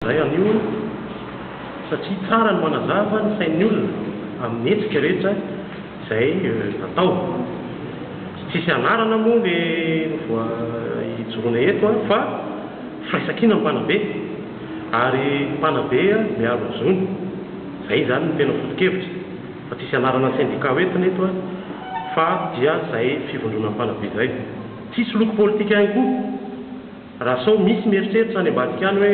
izahay anio satria tsara ny manazava ny sain'ny olona amin'ny hetsika rehetra izay atao. Tsisy anarana moa le voa ijoroana eto fa firaisankina ny mpanabe ary mpanabe miaro ny zony. Izay izany no tena foto-kevitra fa tsisy anarana sendika hoentina eto fa dia izay fivondronan'ny mpanabe izay. Tsisy loko politika ihany koa. Raha sao misy mieritreritra any ambadika any hoe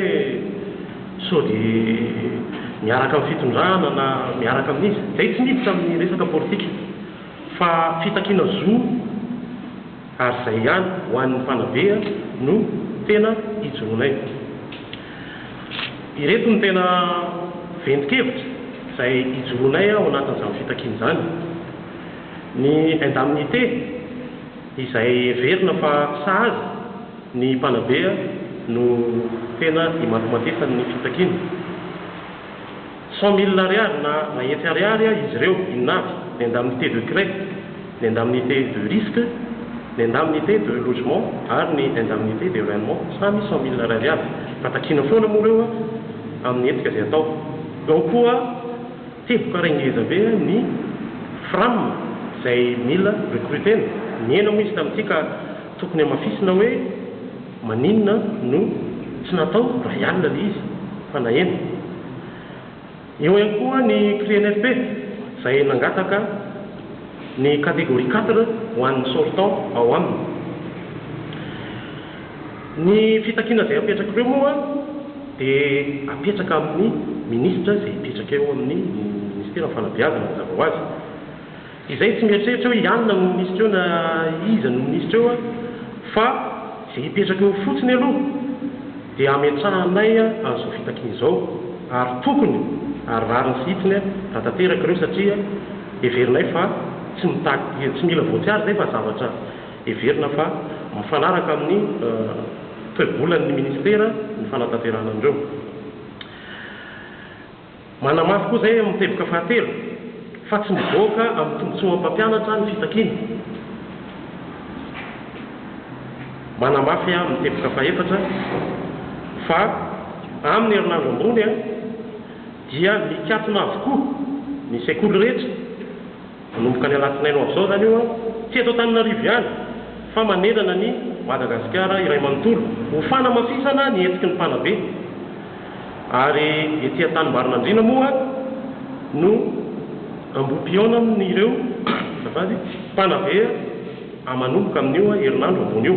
sao dia miaraka amin'ny fitondrana na miaraka amin'iza, izay tsy miditra amin'ny resaka politika fa fitakiana zo ary izay ihany ho an'ny mpanabe no tena ijoroanay. Ireto no tena ventin-kevitra izay ijoroanay ao anatin'izany fitakiana izany. Ny indemnité izay heverina fa sahaza ny mpanabe no tena imatimatesan'ny fitakiana. 100 mille ariary na 100 ariary izy ireo, inona avy? Ny indemnité de craie, ny indemnité de risque, ny indemnité de logement ary ny indemnité d'éloignement, samy 100 mille ariary avy. Fa takiana foana moa ireo amin'ny hetsika izay atao. Ao koa teboka iray ngeza be ny FRAM izay mila recrutena. Nihena moa izy tamin'ity ka tokony hamafisina hoe maninona no tsy natao iray alina ilay izy fa nahena. Eo ihany koa ny CRINFP izay nangataka ny catégorie 4 ho an'ny sortant ao aminy. Ny fitakiana izay apetraka ireo moa dia apetraka amin'ny minisitra izay hipetraka eo amin'ny minisiteran'ny fanabeazana mazava ho azy. Izay tsy mieritreritra hoe i anona no minisitra eo na iza no minisitra eo fa izay hipetraka eo fotsiny aloha dia ametrahanay an'izao fitakiana izao ary tokony ary rariny sy hitsiny raha tanteraka ireo satria heverinay fa tsy mitaky tsy mila voatsiary izay fa zavatra heverina fa mifanaraka amin'ny toe-bolan'ny minisitera ny fanatanterahana an'ireo. Manamafy koa izay amin'ny teboka fahatelo fa tsy mivoaka amin'ny tombontsoan'ny mpampianatra ny fitakiana. Manamafy amin'ny teboka fahefatra fa amin'ny herinandro ambony dia mikatona avokoa ny sekoly rehetra. Manomboka ny alatsinainy ho avy izao izany io an, tsy eto Antananarivo ihany fa manerana an'i Madagasikara iray manontolo ho fanamafisana ny hetsiky ny mpanabe. Ary ety Antanimbarinandriana moa no ambohipihaonan'ireo, azafady, mpanabe manomboka amin'io herinandro ambony io.